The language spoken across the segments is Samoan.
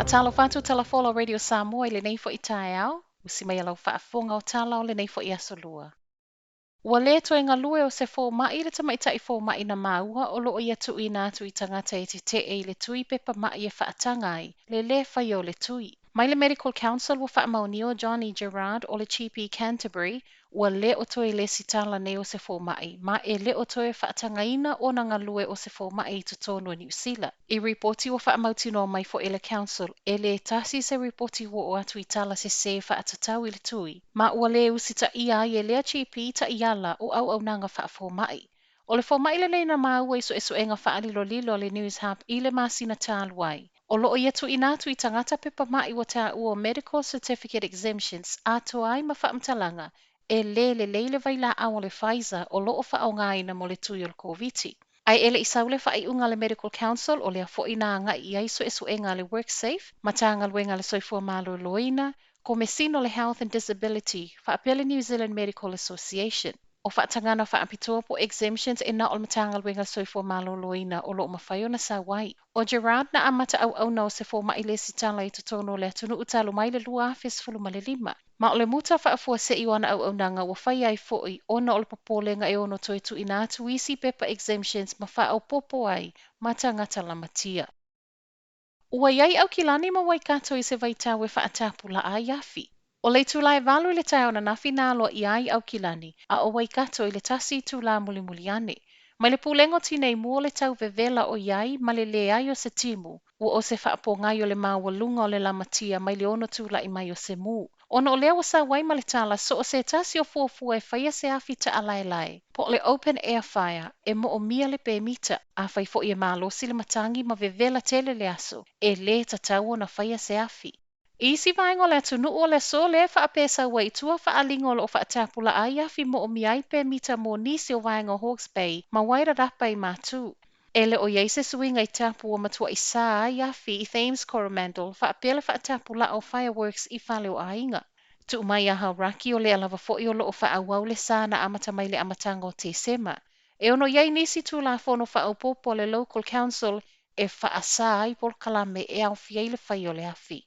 Faatalofa atu Tala Folau Radio Samoa i lenei foi taeao, usi mai a lau faafofoga o tala o lenei foi aso lua. Ua lē toe galue o se fōmaʻi le tamaitai fōmaʻi na māua o loo ia tuuina atu i tagata e teteʻe i le tui pepa maʻi e faataga ai le lē faia o le tui. Mai le Medical Council ua faamaonia o Johnny Gerrard o le GP Canterbury ua lē o toe lesitala nei o se fōmaʻi ma e lē o toe faatagaina ona galue o se fōmaʻi i totonu o Niu Sila. I ripoti ua faamautinoa mai foi e le Council e lē tasi se ripoti ua oo atu i tala sesē faatatau i le tui ma ua lē usitaia ai e lea GP taiala o auaunaga faafomaʻi. O le fomaʻi lenei na maua i suesuega faalilolilo a le Newshub i le masina talu ai. O loo ia tuuina atu i tagata pepa maʻi ua taua o Medical Certificate Exemptions atoa ai ma faamatalaga e lē lelei le vailaau o le Pfizer o loo faaaogaina mo le tui o le Koviti. Ae e leʻi sau le faaiuga a le Medical Council o lea foʻi na agaʻi i ai suesuega a le WorkSafe, Matagaluega a le Soifua Maloloina, Komesina o le Health and Disability, faapea le New Zealand Medical Association. O faatagaga faapitoa po o exemptions e na o le Matagaluega a le Soifua Maloloina o loo mafai ona sau ai. O Gerard na amata auauna o se fomaʻi lesitala i totonu o le atunuu talu mai le 2015. Ma o le muta faafuaseʻi o ana auaunaga ua faia ai foʻi ona o le popolega e ono toe tuuina atu isi pepa exemptions ma faaopoopo ai ma tagata lamatia. Ua i ai ʻAukilani ma Waikato i se vaitau e faatapulaa ai afi. O le itulā e 8 i le taeao ananafi na aloaia ai ʻAukilani, a ʻo Waikato i le 1 itulā mulimuli ane. Mai le Pulega o Tinei Mu o le tau vevela o i ai ma le leai o se timu, ua o se faapogai o le maualuga o le lamatia mai le ono tulaʻi mai o se mū. Ona o lea ua sau ai ma le tala so o se tasi o fuafua e faia se afi taʻalaelae, po o le open air fire, e moomia le pemita. Afai foʻi e malosi le matagi ma vevela tele le aso, e lē tatau ona faia se afi. I isi vaega o le atunuu o le aso lea e faapea sau ai i tua faaaliga o loo faatapulaa ai afi moomia ai pemita mo nisi o vaega o Hawke's Bay ma Wairarapa i Matū. E le o i ai se suiga i tapu ua matuaʻi sā ai afi i Thames Coromandel faapea le faatapulaa o fireworks i fale o aiga. Tuu mai iā Hauraki o lea lava foʻi o loo faaauau le sā na amata mai le amataga o Tesema. E ono i ai nisi tulafono faaopoopo a le Local Council e faasā ai polokalame e aofia ai le fai o le afi.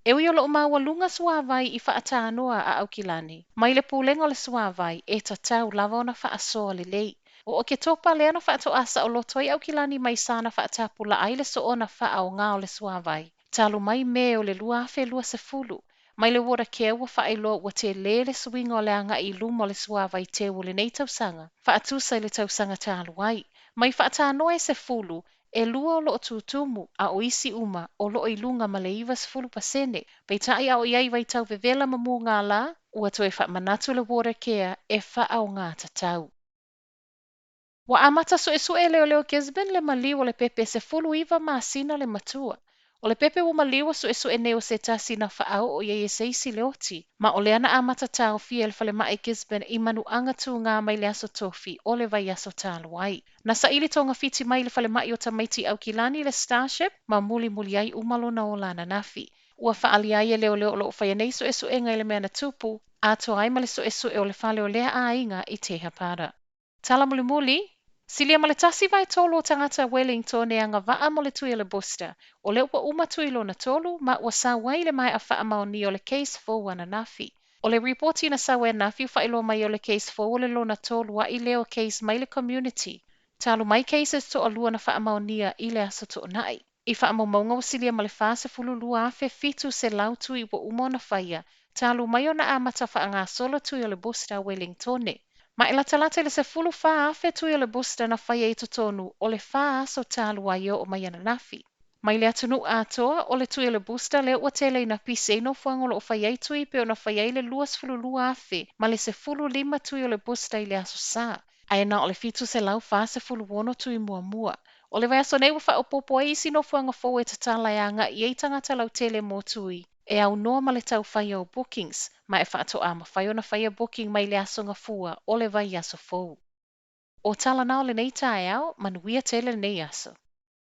E ui o loo maualuga suāwai i faatanoa a ʻAukilani, mai le Pulega o le Suāwai, e tatau lava ona faasoa lelei. O Oketopa lea na faatoā saoloto ai ʻAukilani mai sāna faatapulaa ai le soona faaaogā o le suāwai, talu mai Me o le 2020. Mai le Watercare ua faailoa ua telē le suiga o le agaʻi i luma o le suāwai teu o lenei tausaga, faatusa i le tausaga talu ai. Mai faatanoa e 10, e lua o loo tutumu, a o isi uma o loo i luga ma le 90%. Peitai a o i ai vaitau vevela ma mugālā, ua toe faamanatu le Watercare e faaaogā tatau. Ua amata suesue leoleo Gisborne le maliu o le pepe 19 masina le matua. O le pepe ua maliu ua suesue nei o se tasi na faaoo i ai e se isi le oti, ma o lea na amata taofia e le falemaʻi Gisborne i manuaga tugā mai le aso Tofi o le vaiaso talu ai. Na saili togafiti mai le falemaʻi o tamaiti ʻAukilani le Starship ma mulimuli ai uma lona ola ananafi. Ua faaalia ai e leoleo o loo faia nei suesuega i le mea na tupu, atoa ai ma le suesue o le fale o lea aiga i Tehapara. Tala mulimuli, silia ma le 1/3 o tagata Wellington e agavaa mo le tui o le booster. O lea ua uma tui lona tolu, ma ua sau ai le maeʻa faamaonia o le case fou ananafi. O le ripoti na sau ai ananafi ua faailoa mai o le case fou o le lona tolu aʻi lea o case mai le community. Talu mai cases toalua na faamaonia i le aso Toonai. I faamaumauga ua silia ma le 42,700 tui ua uma ona faia, talu mai ona amata faagasolo tui o le booster a Wellingtone. Ma e latalata i le 14,000 tui o le booster na faia i totonu o le 4 aso talu ai e oo mai ananafi. Mai le atunuu atoa, o le tui o le booster lea ua tele ina pisi ai nofoaga o loo faia ai tui pei ona faia ai le 22,000 ma le 15 tui o le booster i le aso Sā. Ae na o le 746 tui muamua. O le vaiaso nei ua faaopoopo ai isi nofoaga fou e tatala e agaʻi i ai tagata lautele mo tui e aunoa ma le tau faia o bookings, ma e faatoā mafai ona faia booking mai le aso Gafua o le vaiaso fou. O tala na o lenei taeao, manuia tele lenei aso.